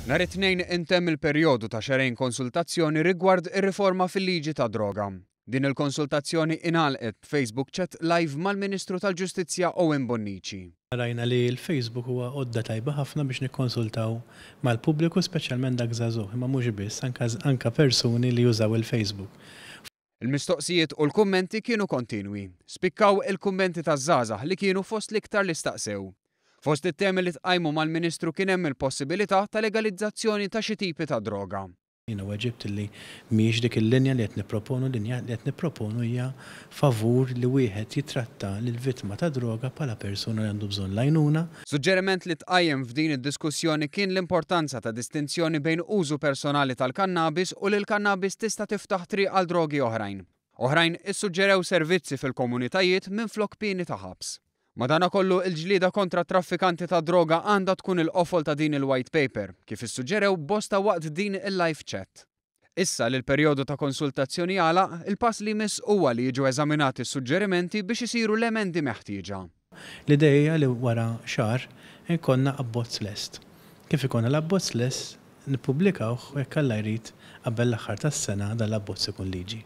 Nhar it-Tnejn intemm il-perjodu ta' xahrejn konsultazzjoni rigward ir-riforma fil-liġi tad-droga. Din il-konsultazzjoni ingħalqet b'Facebook chat live mal-Ministru tal-Ġustizzja Owen Bonnici. Rajna li l-Facebook huwa għodda tajba ħafna biex nikkonsultaw mal-pubbliku, speċjalment dak żagħżugħ, imma mhux biss, anke persuni li jużaw il-Facebook. Il-mistoqsijiet u l-kummenti kienu kontinwi. Spikkaw il-kummenti taż-żgħażagħ li kienu fost l-iktar li staqsew. Fost it-temi li tqajmu mal-Ministru kien hemm il-possibilità ta' legalizzazzjoni ta' xi tipi ta' droga. Jiena weġibt li mhijiex dik il-linja li qed nipproponu, linja li qed nipproponu hija favur li wieħed jittratta lill-vittma ta' droga bħala persuna li għandu bżonn l-għajnuna. Suġġeriment li tqajjem f'din id-diskussjoni kien l-importanza ta' distinzjoni bejn użu personali tal-kannabis u li l-kannabis tista' tiftaħ triq għal drogi oħrajn. Oħrajn issuġġerew servizzi fil-komunitajiet minflok pieni ta' ħabs. Madanakollu, il-ġlieda kontra t-traffikanti tad-droga għandha tkun il-qofol ta' din il-White Paper, kif issuġġerew bosta waqt din il-live chat. Issa li l-perjodu ta' konsultazzjoni għalaq, il-pass li jmiss huwa li jiġu eżaminati s-suġġerimenti biex isiru l-emendi meħtieġa. L-idea hija li wara xahar ikollna abbozz lest. Kif ikollna l-abbozz lest, nippubblikawh u jekk Alla jrid qabel l-aħħar tas-sena dan l-abbozz ikun liġi.